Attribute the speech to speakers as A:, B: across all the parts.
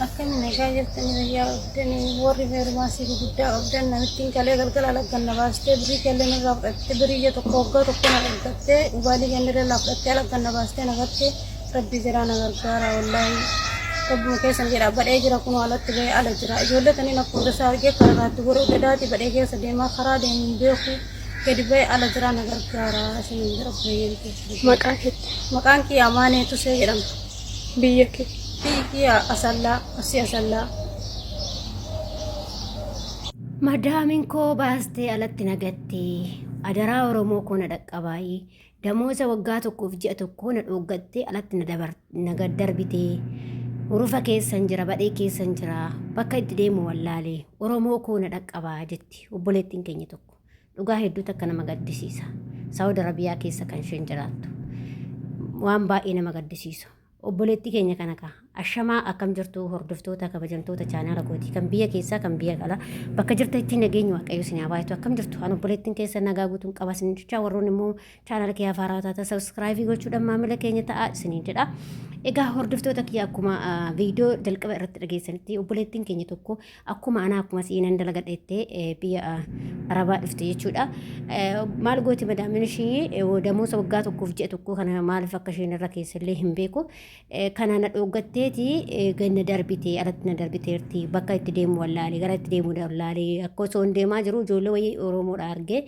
A: Akkami nagaa jirtanii fayyaa qabdanii warri feermaasii guguddaa qabdan namittiin kalee galgala alaggan na baastee birrii kellee narraa fudhattee birrii ija tokko waggaa tokko na dhaggattee dhugaatii kennirra irraa fudhattee alaggan na baastee na gatte rabbii jedhaa na gargaara wallaahi rabbuma keessan jedha badhee jira kunoo alatti bahee ala jira ijoollee taniin akkuma tasaa argee karaarraatti godhuu dadaati badhee keessa deemaa karaa deemu hin beeku gadi bahee ala jira na gargaara isiniin jedha obboleeyyan kee.
B: Maqaa keetti.
A: Maqaan kiyya Amaanee Tusee jedhama.
B: Biyya kee.
A: Biyyi kiyya Asallaa, Arsii Asallaa.
C: Madaamin koo baastee alatti na gatte. Adaraa Oromoo koo na dhaqqabaayi. Damooza waggaa tokkoof ji'a tokkoo na dhooggattee alatti na dabar na gad darbite. Hurufa keessan jira, badhee keessan jira. Bakka itti deemu wallaale. Oromoo koo na dhaqqabaa jetti obboleettiin keenya tokko. Dhugaa hedduu takka nama gaddisiisa. Saawud Arabiyaa keessa kan isheen jiraattu. Waan baay'ee nama gaddisiisu. Obboleettii keenya kana kaa. Ashamaa akkam jirtu hordoftoota kabajamtoota chaanaala kootii kan biyya keessaa kan biyya alaa bakka jirtanitti nageenyi waaqayyo isin haa baay'atu akkam jirtu an obboleettiin keessa nagaa guutuun qaba isin jechaa warroon immoo chaanaala kiyyaa faaraa taata sabskraayibii gochuudhaan maamila keenya ta'aa isiniin jedha. Egaa hordoftoota kiyya akkuma viidiyoo jalqaba irratti dhageessanitti obboleettiin keenya tokko Akkuma anaa akkuma si'ii nan dalagadha jettee biyya Arabaa dhufte jechuudha. Maal gooti madaamin ishii damoosa waggaa tokkoof ji'a tokkoo kana maaliif akka isheen irra keessallee hin beeku. Kana na dhooggatteeti ganna darbite alatti na darbiteerti bakka itti deemu wallaalee gara itti deemu wallaalee akka osoo hin deemaa jiru ijoollee wayii Oromoodha argee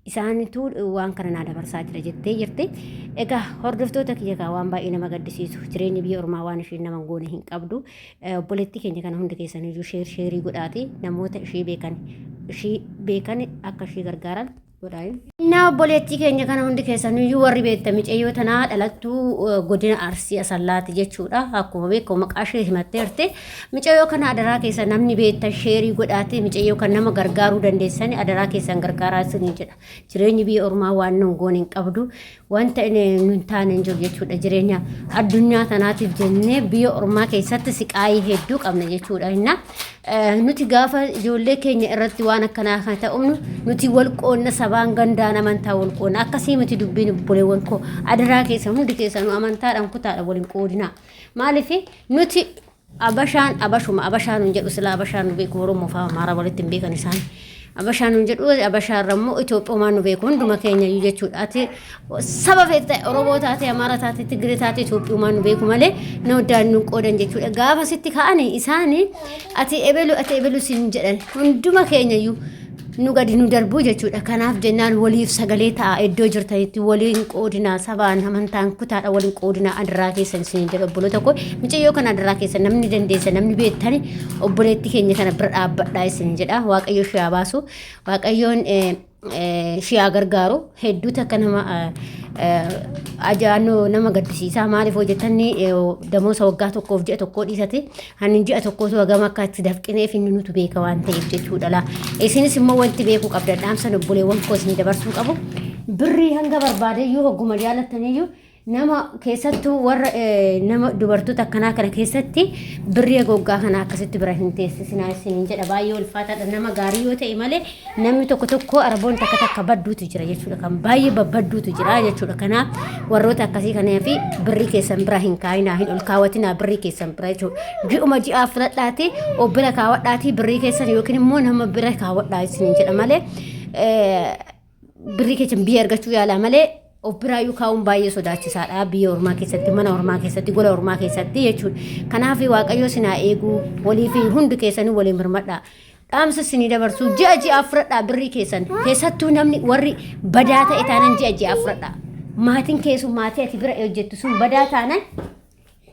C: isaanitu waan kana naa dabarsaa jira jettee jirti. Egaa hordoftoota kiyya kaa waan baay'ee nama gaddisiisu jireenyi biyya ormaa waan isheen nama hin goone hin qabdu. Obboleettii keenya kana hundi keessan iyyuu sheer sheerii godhaati namoota ishee beekan ishii beekan akka ishii gargaaran godhaa. Innaa obboleettii keenya kana hundi keessan iyyuu warri beektan micayyoo tanaa dhalattuu godina Arsii Asallaati jechuudha. Akkuma beekamu maqaa ishee himatteerti. Micayyoo kana adaraa keessan namni beektan sheerii godhaati micayyoo kan nama gargaaruu dandeessan adaraa keessan gargaaraa isinii jedha. Jireenyi biyya ormaa waan nun goone hin qabdu. Wanta inni nun taane hin jiru jechuudha. Jireenya addunyaa tanaatiif jennee biyya ormaa keessatti siqaayii hedduu qabna jechuudha. Inna nuti gaafa ijoollee keenya irratti waan akkanaa kan ta'umnu nuti wal qoonna sabaan gandaan amantaa wal qoonna akkasii miti dubbiin obboleewwan koo adaraa keessan hundi keessanuu amantaadhaan kutaadhaan wal hin qoodinaa. Maaliif nuti Abashaan abashuma abashaa nun jedhu silaa abashaan nu beeku Oromoo fi Amaara walitti hin beekan isaan. Abashaa nun jedhu abashaa irra immoo Itoophiyumaa nu beeku hunduma keenya iyyuu jechuudha. Ati saba feete ta'e Oromoo taate Amaara taate Tigiree taate Itoophiyumaa nu beeku malee na waddaan nun qoodan jechuudha. Gaafa sitti ka'ani isaani ati ebelu ati ebelu sin jedhan hunduma keenya iyyuu nu gadi nu darbuu jechuudha. Kanaaf jennaan waliif sagalee ta'a iddoo jirtanitti waliin qoodinaa sabaan amantaan kutaadha waliin qoodinaa adaraa keessan isiniin jedha obboloota koo mucayyoo kana adaraa keessan namni dandeessa namni beektani obboleetti keenya kana bira dhaabbadhaa isiniin jedha waaqayyo ishee haa baasu waaqayyoon ishee haa gargaaru hedduu takka nama ajaa'annoo nama gaddisiisaa maaliif hojjetanni damoosa waggaa tokkoof ji'a tokkoo dhiisate Ani ji'a tokkootu hagam akka itti dafqineef inni nutu beeka waan ta'eef jechuudha laa. Isinis immoo wanti beekuu qabdan dhaamsan obboleewwan koo isin dabarsuu qabu. Birrii hanga barbaadeyyuu hogguma jaalattaniyyuu nama keessattuu warra nama dubartoota akkanaa kana keessatti birrii hagoggaa kana akkasitti bira hin teessisinaa isiniin jedha baay'ee ulfaataadha nama gaarii yoo ta'e malee Namni tokko tokko araboon takka takka badduutu jira jechuudha. Kan baay'ee babbadduutu jira jechuudha. Kanaaf warroota akkasii kanaa fi birrii keessan bira hin kaayinaa hin ol kaawwatinaa birrii keessan bira jechuudha. Ji'uma ji'aa filadhaatii of bira kaawwadhaatii birrii keessan yookiin immoo nama bira kaawwadhaa isiniin jedha malee birrii keessan biyya argachuu yaalaa malee of biraayyuu kaa'uun baay'ee sodaachisaadha biyya ormaa keessatti mana ormaa keessatti gola ormaa keessatti jechuudha. Kanaaf waaqayyo isin haa eegu walii fi hundi keessanii waliin birmadhaa. Dhaamsa isinii dabarsuu ji'a ji'aa fudhadhaa birrii keessan keessattuu namni warri badaa ta'e taanan ji'a ji'aa fudhadhaa. Maatiin keessu maatii ati bira hojjettu sun badaa taanan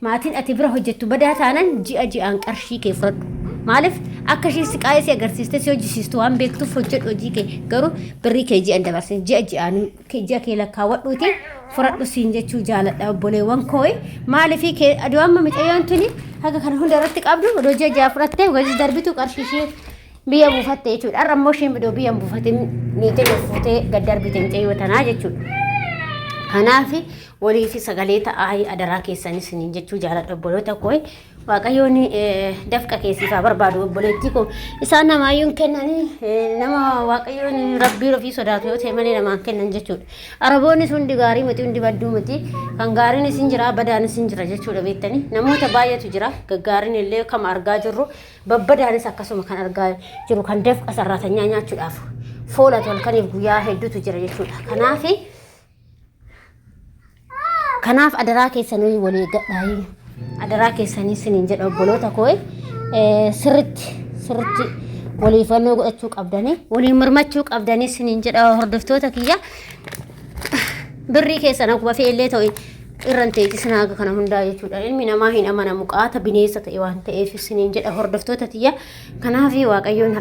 C: Maatiin ati bira hojjettu badaa taanan ji'a ji'aan qarshii kee fudhadhu. Maaliif akka isheen si qaayee si agarsiistee si hojjisiistu waan beektuuf hojjedhu hojii kee garuu birrii kee ji'an dabarsin ji'a ji'aan ji'a kee lakkaawwadhuuti fudhadhu siin jechuu jaaladha obboleewwan koo maaliif kee aduu amma micayyoon tuni haga kana hunda irratti qabdu odoo ji'a ji'a fudhattee gadi darbitu qarshii ishee biyya buufatte jechuudha. Har'a immoo isheen odoo biyya hin buufatin niitiin of fuutee gad darbite mucayyoo tanaa jechuudha. Kanaaf waliif sagalee ta'aa adaraa keessan isiniin jechuu jaaladha obboloota koo. Waaqayyoon dafqa kee siif haa barbaadu obboleettii koo. Isaan namaayyuu hin kennanii nama Waaqayyoon rabbii ofii sodaatu yoo ta'e malee namaan kennan jechuudha. Araboonnis hundi gaarii miti hundi badduu miti. Kan gaariinis hin jira badaanis hin jira jechuudha beektanii. Namoota baay'eetu jira gaggaariin illee kama argaa jirru babbadaanis akkasuma kan argaa jiru kan dafqa sarraatanyaa nyaachuudhaaf foolatu halkaniif guyyaa hedduutu jira jechuudha. Kanaafi Kanaaf adaraa keessanii walii eeggadhaa. Adaraa keessanii isiniin jedha obboloota koo sirritti sirritti waliifannoo godhachuu qabdanii waliin mormachuu qabdanii isiniin jedha hordoftoota kiyya. Birrii keessan akkuma fe'ellee ta'u irra hin teechisinaa haga kana hundaa jechuudha. Ilmi namaa hin amanamu qaata bineensa ta'e waan ta'eef isiniin jedha hordoftoota tiyya. Kanaaf Waaqayyoon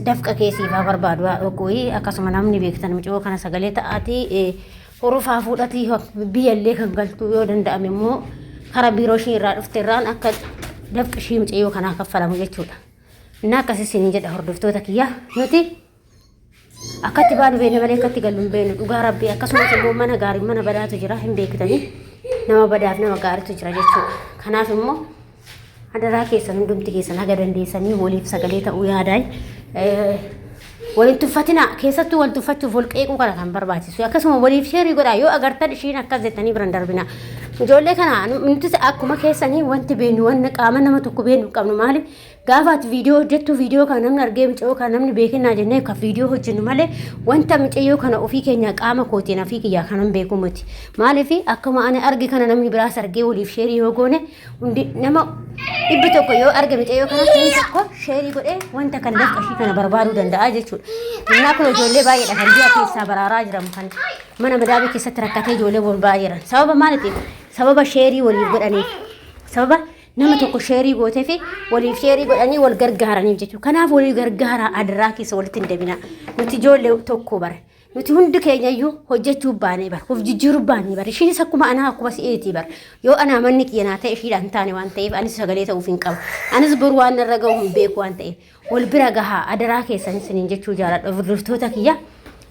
C: dafqa kee siif haa barbaadu haadhoo koo akkasuma namni beektan mucoo kana sagalee ta'aatii horofaa fuudhatii biyyallee kan galtu yoo danda'ame immoo kara biiroo ishii irraa dhufte irraan akka dafqi ishii mucayyoo kanaa kaffalamu jechuudha. Innaa akkasii isiniin jedha hordoftoota kiyya nuti akkatti baanu beekna malee akkatti gallu hin beeknu dhugaa rabbii akkasumas immoo mana gaarii mana badaatu jira hin beektanii nama badaaf nama gaariitu jira jechuudha. Kanaaf immoo adaraa keessan hundumti keessan haga dandeessanii waliif sagalee ta'uu yaadaa. Waliin tuffatinaa keessattuu wal tuffachuuf wal qeequu kana kan barbaachisu akkasuma waliif sheerii godhaa yoo agartan ishiin akkas jettanii biran darbina. Ijoollee kana nutis akkuma keessanii wanti beeknu wanni qaama nama tokko beeknu hin qabnu maaliif Gaafa ati viidiyoo hojjettu viidiyoo kana namni argee mucayyoo kana namni beekinaa jennee kan viidiyoo hojjennu malee wanta mucayyoo kana ofii keenya qaama kootiin ofii kiyyaa kanan beeku miti. Maaliif akkuma ani arge kana namni biraas argee waliif sheerii yoo goone hundi nama 100 yoo arge mucayyoo kana namni tokko sheerii godhee wanta kan dafqa ishii kana barbaaduu danda'a jechuudha. Innaa kun ijoollee baay'eedha kan du'a keessaa baraaraa jiran kan mana madaamii keessatti rakkatee ijoollee wal ba'aa jiran. Sababa maaliitiif? Sababa sheerii waliif godhaniif. Sababa nama tokko sheerii gootee fi waliif sheerii godhanii wal gargaaraniif jechuudha. Kanaaf walii gargaaraa adaraa keessa walitti hin dabinaa. Nuti ijoollee tokko bara. Nuti hundi keenya iyyuu hojjechuu baanee bara. Of jijjiiruu baanee bara. Ishiinis akkuma anaa akkuma si'eetii bara. Yoo anaa manni kiyya naa ta'e ishiidhaan hin taane waan ta'eef anis sagalee ta'uuf hin qabu. Anis boru waan narra ga'u hin beeku waan ta'eef. Wal bira gahaa adaraa keessan isiniin jechuu jaaladha. Hordoftoota kiyya.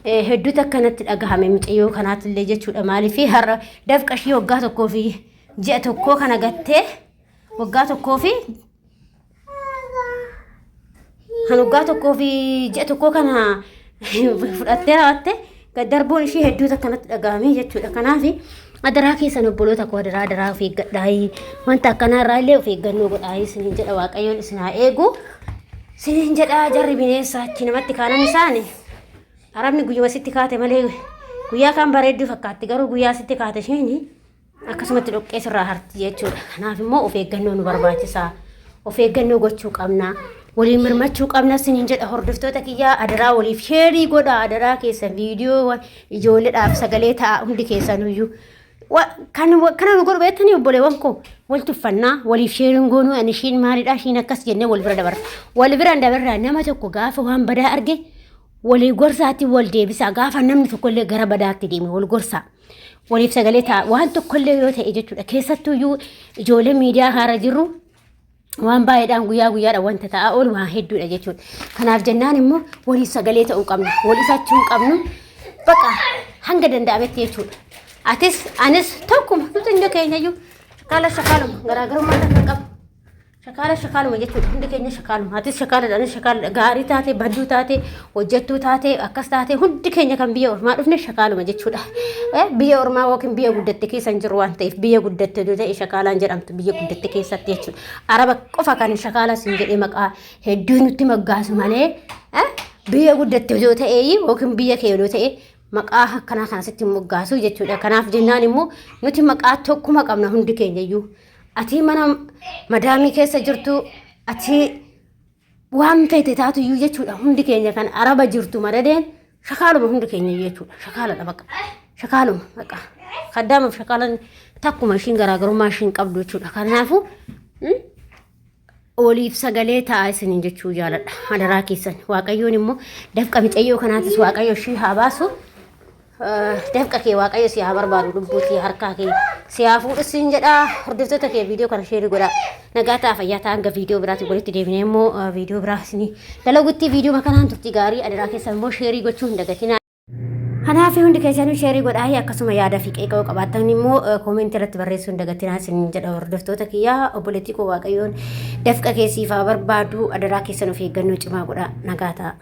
C: Hedduutu akkanatti dhagahame mucayyoo kanaatillee jechuudha. Maaliif har'a dafqa ishii waggaa tokkoo fi ji'a tokkoo kana gattee waggaa tokkoo fi kan waggaa tokkoo fi ji'a tokkoo kana fudhattee raawwatte gad darbuun ishii hedduutu akkanatti dhaga'amee jechuudha. Kanaaf adaraa keessan obboloota koo adaraa adaraa of eeggadhaayii wanta akkanaa irraa illee of eeggannoo godhaayii isiniin jedha waaqayyoon isin haa eegu. Isiniin jedha jarri bineensa achi namatti kaanan isaani. Arabni guyyuma sitti kaate malee guyyaa kaan bareedduu fakkaatti garuu guyyaa sitti kaate isheen akkasumatti dhoqqee sirraa harti jechuudha. Kanaaf immoo of eeggannoo nu barbaachisa. Of eeggannoo gochuu qabna. Waliin mirmachuu qabna isiniin jedha hordoftoota kiyyaa adaraa waliif sheerii godha adaraa keessan viidiyoo ijoolleedhaaf sagalee ta'a hundi keessanuyyuu. Kan kana nu godhu beektanii obboleewwan koo wal tuffannaa waliif sheeriin goonuu ani ishiin maalidha ishiin akkas jennee wal bira dabarra. Wal bira hin dabarraa nama tokko gaafa waan badaa arge walii gorsaatti wal deebisaa gaafa namni tokkollee gara badaatti deeme wal gorsaa. Waliif sagalee ta'a waan tokkollee yoo ta'e jechuudha keessattuyyuu ijoollee miidiyaa haara jirru waan baay'eedhaan guyyaa guyyaadhaan wanta ta'aa oolu waan hedduudha jechuudha. Kanaaf jennaan immoo waliif sagalee ta'uu qabna wal ifachuu hin qabnu baqa hanga danda'ametti jechuudha. Atis anis tokkuma nuti hundi keenyayyuu shakaala shakaaluma garaagarummaa takka qabu. Shakaala shakaaluma jechuudha. Hundi keenya shakaaluma. Atis shakaaladha, anis shakaaladha. Gaarii taate, badduu taate, hojjettuu taate, akkas taate hundi keenya kan biyya ormaa dhufne shakaaluma jechuudha. Biyya ormaa yookiin biyya guddatte keessa hin jirru waan ta'eef biyya guddatte yoo ta'e shakaalaan jedhamtu biyya guddatte keessatti jechuudha. Araba qofa kan shakaala siin jedhee maqaa hedduu nutti moggaasu malee biyya guddatte yoo ta'e yookiin biyya kee yoo ta'e maqaa akkanaa kana sitti moggaasu jechuudha. Kanaaf jennaan immoo nuti maqaa tokkuma qabna hundi keenya iyyuu. Atii mana madaamii keessa jirtu atii waan feete taatu iyyuu jechuudha hundi keenya kan araba jirtu madadeen shakaaluma hundi keenya iyyuu jechuudha shakaaladha bakka shakaaluma bakka kaddaamaaf shakaalan takkuma ishiin garaagarummaa ishiin qabdu jechuudha kanaafuu waliif sagalee ta'a isiniin jechuu jaaladha adaraa keessan waaqayyoon immoo dafqa micayyoo kanaatis waaqayyo ishii haa baasu dafqa kee waaqayyo si haa barbaadu lubbuu kee harkaa kee si haa fuudhu siin jedha hordoftoota kee viidiyoo kana sheerii godha nagaa ta'a fayyaa ta'a hanga viidiyoo biraatiin walitti deebinee immoo viidiyoo biraa isinii dalagutti viidiyoo kanaan turtii gaarii adaraa keessan immoo sheerii gochuu hin dagatinaa. Kanaaf hundi keessanuu share godhaa, akkasuma yaada fi qeeqa yoo qabaattan immoo comment irratti barreessuu hin dagatinaa isin jedha. Hordoftoota kiyyaa, obboleettii koo, Waaqayyoon dafqa keessiif haa barbaadu. Adaraa keessan of eeggannoo cimaa godhaa. Nagaa ta'a.